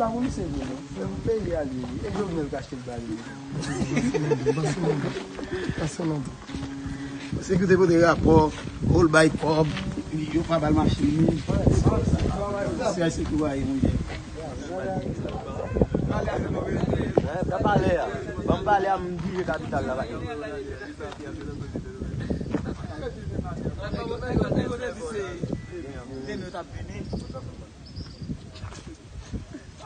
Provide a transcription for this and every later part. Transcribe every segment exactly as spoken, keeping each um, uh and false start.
Pa pou misye vre non. Se pou peyi a li ye. E Jovenel k achte l ba li. Pase non. Sekirite pote rapò, ou l bay kòb, yo pa ba l machin li. Se a sekirite monchè. Ban m pale a. Ban m pale a, m dirije kapital la.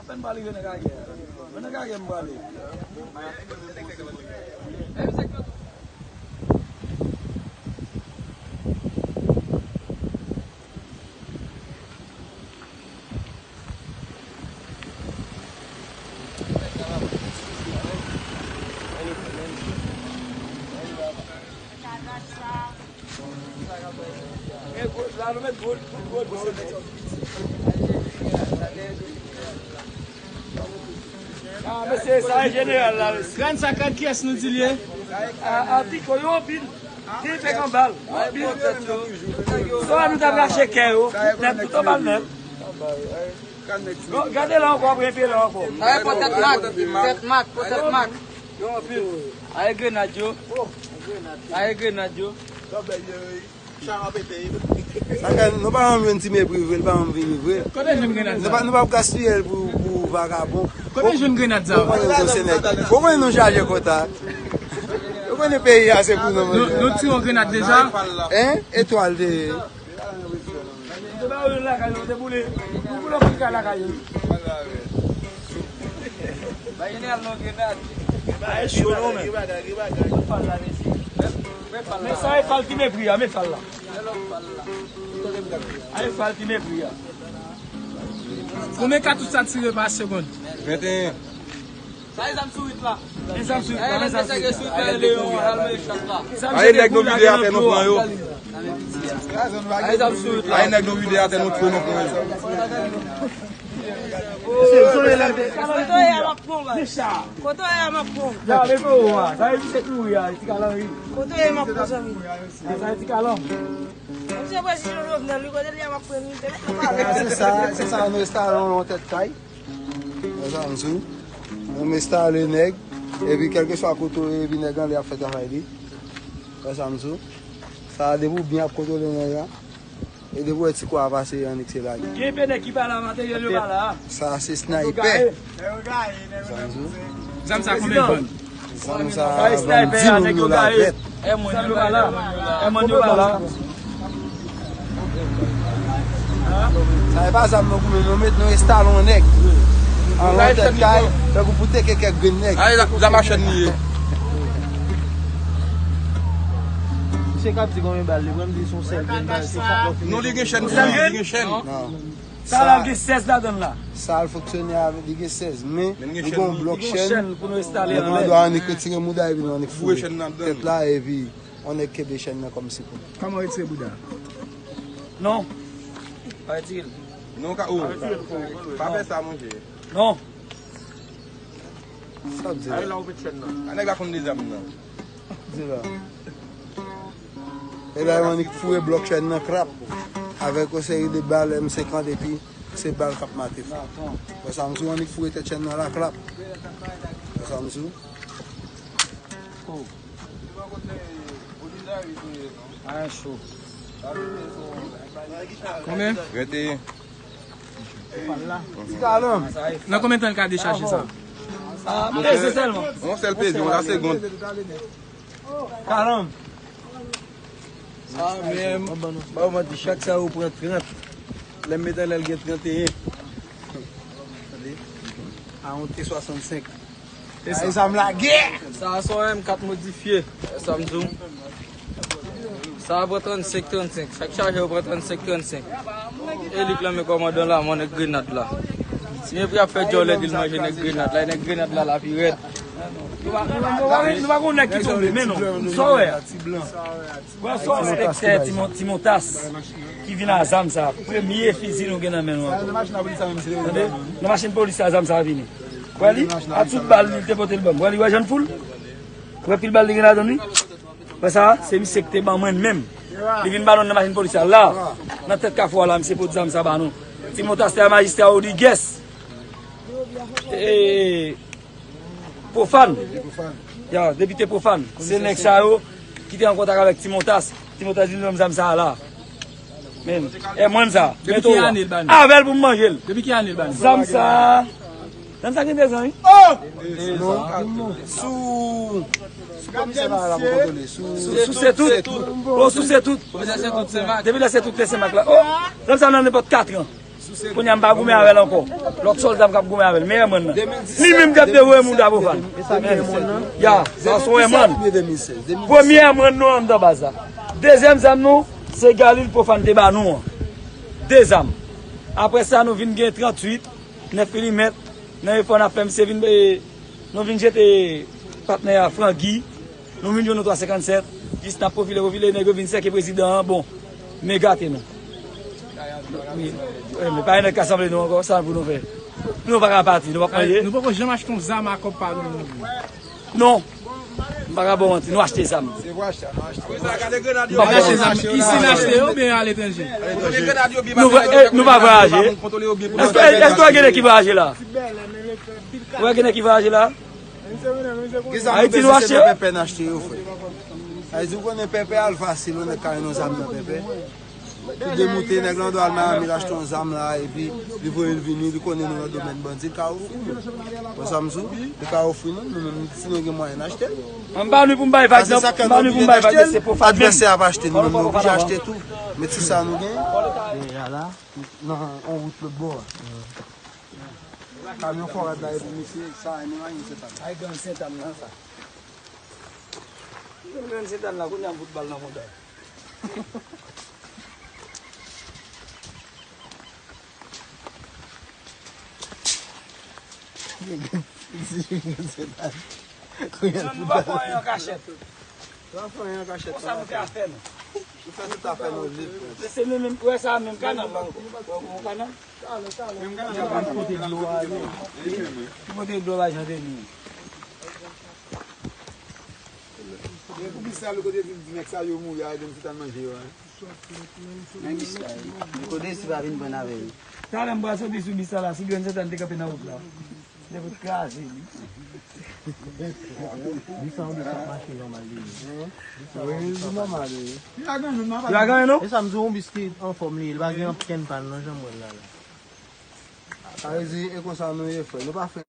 Apèn pale yo nan kagè. Yo nan kagè m pale. Ah, mesye, sa e jeneral la, mesye. Grann sa, gad kiyès nou di l ye? Ah, ah, piko yo anpil. Gen pèk anba l. Anpil. Swa nou t ap rache kè yo. Nèt, tout anba l nèt. Gade la ankò, apre pye la ankò. Sa e pòtèt mak, tèt mak, pòtèt mak. Yo anpil. Aye grenad yo. Aye grenad yo. Sa fè nou pa janm jwenn ti mepri vre, li pa janm vini vre. Kote jwenn grenad sa? Nou pa, nou pa gaspiye l pou, pou vagabon. Kote jwenn grenad sa? Ou konnen nou se nèg. Ou konnen nou chaje kòta. Ou konnen peyi a se pou nou. Nou, nou tire yon grenad deja? Hein? Etwal te ye. Yo te ba yo lakay yo, te boule. Yo boule yon kika lakay yo. Ba jeneral non grenad. Ba e cho non men. Men sa e fal ki mepri a, men fal la. A e fal ki mepri a. Konbyen katouch sa tire pa segonn? Venteyen. Sa e zam sourit la. E zam sourit la, e zam sourit la. Aye nèg nou vide atè nou pran yo. Aye zam sourit la. Aye nèg nou vide atè nou twe nou pran yo. Kote w ye a m ap pran w. Kote w ye a m ap pran w. Ya, leve w a. Sa e misye kouri a, ti kalanri. Kote w ye m ap pran zanmi. Sa e ti kalan. Misye prezidan Jovenel, wi, kote l ye a m ap pran li. Se sa, se sa, nou enstale yon tèt kay. Wè sa m di w? Nou enstale nèg, epi kèlkeswa kote w ye, epi nèg anlè ap fè travay li. Wè sa m di w? Sa a depi w byen ap kontwole nèg la, e depi w wè ti kwa a pase, annik se lage. Gen pe nèg ki pa la, materyèl yo pa la. Sa a se snaypè. Wè sa m di w? Zam sa konbyen vann? Zam sa a vann di mil dola nèt. Zam yo pa la. Zam yo pa la. Sa e pa zam nou goumen, nou met, nou enstale yon nèg. An yon tèt kay, tankou pou teke kèk grenn nèg. Ay, la, la machann li ye. Misye k ap di konbyen bal li pran, m di se yon sèl grenn bal, se kat lòt. Non, li gen chèn, li gen chèn. Non. Sa la gen sèz ladan l la. Sa l fonksyone avè, li gen sèz, men li gen yon blòk chèn. Li gen chèn pou nou enstale anlè. Nou pa dwe annik retire mouda epi nou annik foure tèt la epi yon nèg kenbe chèn nan kòm sipò. Kòman retire bouda? Non. Pa retire l. Non, ka, oh. Pa fè sa, monchè. Non. Sa w di la? Ay, la ou met chèn nan. A nèg la konn de zam nan. Di la. E la, yo annik foure blòk chèn nan krap. Avèk yon seri de bal M senkant epi se bal k ap mate fò. Wè sa m di w, annik foure tèt chèn nan la krap. Wè sa m di w. Oh. Ayen cho. Konbyen? Venteyen. Ti kalanm. Nan konbyen tan l ka dechaje sa? Sa peze sèlman. Yon sèl peze, yon la segonn. Kalanm. Sa menm, ba w manti, chak sa yo pran trant. Lè m met anlè l gen tranteyen. A yon T swasannsenk. E sa? E zam lagè! Sa a se yon M kat modifye. E sa m di w. Sa a pran trannsenk, trannsenk. Chak chaje yo pran trannsenk, trannsenk. E li k lanmen kòmandan la, mwen nèg grenad la. Ti mepri ap fè djòlè di l manje nèg grenad la. E nèg grenad la, la pi rèd. Nou pa, nou pa, nou pa, nou pa gon nèg ki tonbe, men non. Sa w wè a? Wè sa w wè a? Enspektè Timon-, Timotas ki vin a zam sa. Premye fizi nou gen nan men nou ankò. Tande? Nan machin polis sa zam sa vini. Wè li? A tout bal li te pote l ban m. Wè li, wè jan l fou l? Wè pil bal li gen ladan l wi? Wè sa? Se misye ki te ban mwen l menm. Li vin ba nou nan machin polis la. La, nan tèt kafou a la, misye pot zam sa ba nou. Timotas te a majistra Rodriguez. E, Pwofàn. Ya, depite Pwofàn. Se nèg sa yo ki te an kontak avèk Ti Montas. Ti Montas di nou menm zam sa a la. Men, e mwen sa. Depi ki ane l ba nou? Avè l pou m manje l. Depi ki ane l ba nou? Zam sa a. Zam sa gen de zan, wi. Oh! Sou, sou komisè la, la pou kontwole. Sou, sou se tout. Oh, sou se tout. Depi lè se tout, se Senmak la. Oh, zam sa nan nenpòt kat an. Kounye a m pa goumen avè l ankò. Lòt sòlda m k ap goumen avè l. Men M M nan. Li menm k ap devoye moun da Pwofàn. Ya, sa se M M nan. Premye M M nou anndan baz la. Dezyèm zam nou, se Galil Pwofàn te ba nou an. De zam. Apre sa, nou vin gen tranntuit, nèf milimèt. Nan efò n ap fè, misye vin, e, nou vin jete patnè a, Frangi. Nou vin jwenn nou twa senkannsèt, jis n ap pwofile, pwofile, nèg yo vin sèke prezidan an, bon, men gate nou. Men, men pa gen nèg ka sanble nou ankò, sa pou nou fè? Nou pa ka pati, nou p ap manje. Nou poko janm achte yon zam a kòb pa nou, non. Non. M pa ka ba w manti, nou achte zam. Se pou achte, nou achte. M pa ka ba w manti. Achte zam isi n achte yo oubyen aletranje? Nou pa, eh, nou pa vwayaje. Èske, èske w gen nèg ki vwayaje la? Ou wè gen nèg ki vwayaje la? Ayiti nou achte yo? Pèpè n achte yo, frè. Sa vle di, ou konnen pèpè al fasil, yon nèg ka jwenn yon zam nan pèpè. Li demoute, nèg lan dwe al Miami, l achte yon zam la, epi li voye l vini, li konnen nou nan domèn bandi, l ka ofri nou. Konn sa m di w, li ka ofri nou, nou menm, si nou gen mwayen n achte l. M pa vini pou m bay vag, non. M pa vini pou m bay vag, se pou fè advèsè ap achte, nou menm, nou oblije achte tou. Men ti sa nou gen. Deja la, nan yon wout lòt bò a. Kamyon forad la, epi misye, sa, e menm a yon Sentann. Ay, gang Sentann nan, sa. Gang Sentann la, kounye a m fout bal nan monda. Gang Sentann. Kounye a l fout bal. Nou pa fè anyen an kachèt. Nou pa fè anyen an kachèt. Konsa nou fè afè nou. Nou fè tout afè nou vle, frè. Se menm, menm, wè sa menm kanal la. Wè yon kanal. Ki kote dlo a ye? Ki kote dlo a jante li? Men pou bis la, lè kote di nèg sa yo mouri a, Grenn Sentann manje yo a. Men bis la, lè kote si pa vin pran avè yo. Talè m pral soti sou bis la la, si Grenn Sentann te kanpe nan wout la. Li te fout kraze li. Bis la, yon bis k ap mache nòmal li ye. Wi, li nòmal, wi. Li pa gen anyen, non? E sa m di w, yon bis ki anfòm li ye, li pa gen okenn pàn non, jan m wè l la la. Sa vle di, e konsa nou ye, frè. Nou pa fè